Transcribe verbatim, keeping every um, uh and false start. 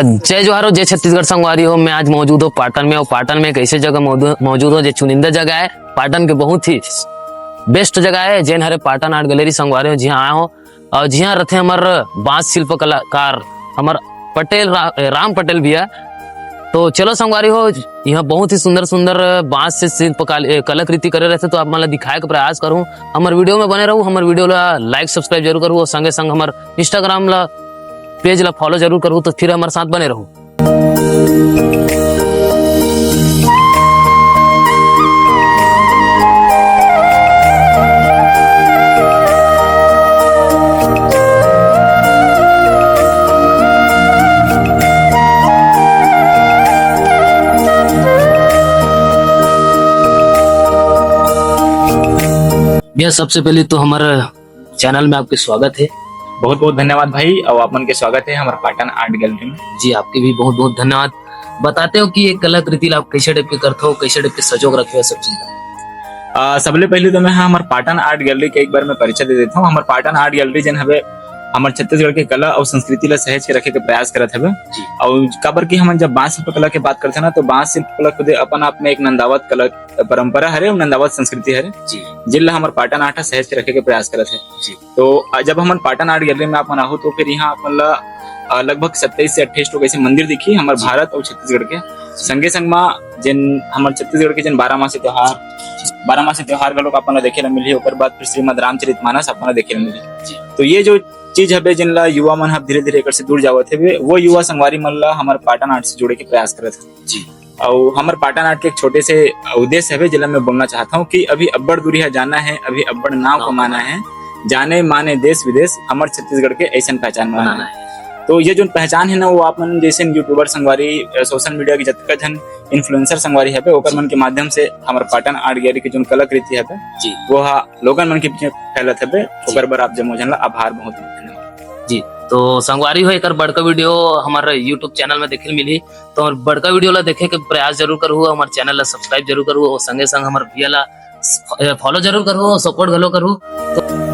जय जोहार हो, जय छत्तीसगढ़ संगवारी हो। मैं आज मौजूद हो पाटन में, और पाटन में एक ऐसे जगह मौजू-, मौजूद हो, जो चुनिंदा जगह है, पाटन के बहुत ही बेस्ट जगह है, जेन हरे पाटन आर्ट गैलरी संगवारी हो, जिहाँ आए हो और जिहाँ रथे हमर बांस शिल्प कलाकार हमर पटेल रा-, राम पटेल भैया। तो चलो संगवारी हो, यहाँ बहुत ही सुंदर सुंदर बांस से शिल्प काल-, ए, कलाकृति करे रहते, तो आप मन ला दिखाए के प्रयास करूँ। हमर वीडियो में बने रहू, हमर वीडियो ला लाइक सब्सक्राइब जरूर करू और संगे संग हमर इंस्टाग्राम ला पेज ला फॉलो जरूर करू। तो फिर हमर साथ बने रहू। भैया, सबसे पहले तो हमर चैनल में आपके स्वागत है। बहुत बहुत धन्यवाद भाई, और आप मन के स्वागत है हमर पाटन आर्ट गैलरी में। जी, आपके भी बहुत बहुत धन्यवाद। बताते हो कि ये कलाकृति ला आप कैसे टाइप के करते हो, कैसे टाइप के सजो के रखे हो, सब चीज। आ, सबले पहले तो मैं, हाँ, हमर पाटन आर्ट गैलरी के एक बार मैं परिचय दे देता हूँ। हमर पाटन आर्ट गैलरी जन हवे, हमर छत्तीसगढ़ के कला और संस्कृति ला सहेज के रखे के प्रयास करत हवे। जी। और काबर कि हमन जब बांस शिल्प कला के बात करते ना, तो बांस शिल्प कला खुदे अपन आप में एक नंदावत कला परंपरा हरे और नंदावत संस्कृति हरे, जी। जिन ला हमर पाटन आर्ट ह सहेज के रखे के प्रयास करत है। जी। तो, अ, जब हमन पाटन आर्ट गैलरी में आप मन आहू, तो फिर यहाँ आप मन ला, अ, लगभग सत्ताईस से अट्ठाईस ठो ऐसे मंदिर दिखी हमर, जी। भारत और छत्तीसगढ़ के। संगे संग मा जेन हमर छत्तीसगढ़ के जेन बारह मासी त्योहार, बारह मासी त्योहार घलोक आप मन ला देखे ला मिलही। ओकर बाद फिर श्रीमद रामचरित मानस आप मन ला देखे ला मिलही। जी। तो ये जो चीज हवे, जेन ला युवा मन ह धीरे धीरे एकर से दूर जावत हवे, वो युवा संगवारी मन ला हमर पाटन आर्ट से जोड़े के प्रयास करत हवे। जी। अउ हमर पाटन आर्ट के एक छोटे से उद्देश्य हवे, जेला मैं बोलना चाहता हूँ कि अभी अब्बड़ दूरिहा जाना है, अभी अब्बड़ नाव कमाना है, जाने माने देश विदेश, हमर छत्तीसगढ़ के ऐसन पहचान बनाना है। तो ये जो पहचान है ना, वो आप मन जैसे यूट्यूबर संगवारी, अ, सोशल मीडिया के जतका झन इन्फ्लुएंसर संगवारी हवे, ओकर मन के माध्यम से हमर पाटन आर्ट गैलरी के जोन कलाकृति हवे, जी। वो हा लोगन मन के बीच में फैलत हवे, जी। ओकर बर आप जम्मो झन ला आभार, बहुत बहुत धन्यवाद। जी, तो संगवारी हो, एकर बड़का वीडियो हमर YouTube चैनल में देखे ल मिलही, तो हमर बड़का वीडियो ला देखे के प्रयास जरूर करहू, हमर चैनल ला सब्सक्राइब जरूर करहू और संगे संग हमर भैया ला फॉलो जरूर करहू और सपोर्ट घलो करहू। तो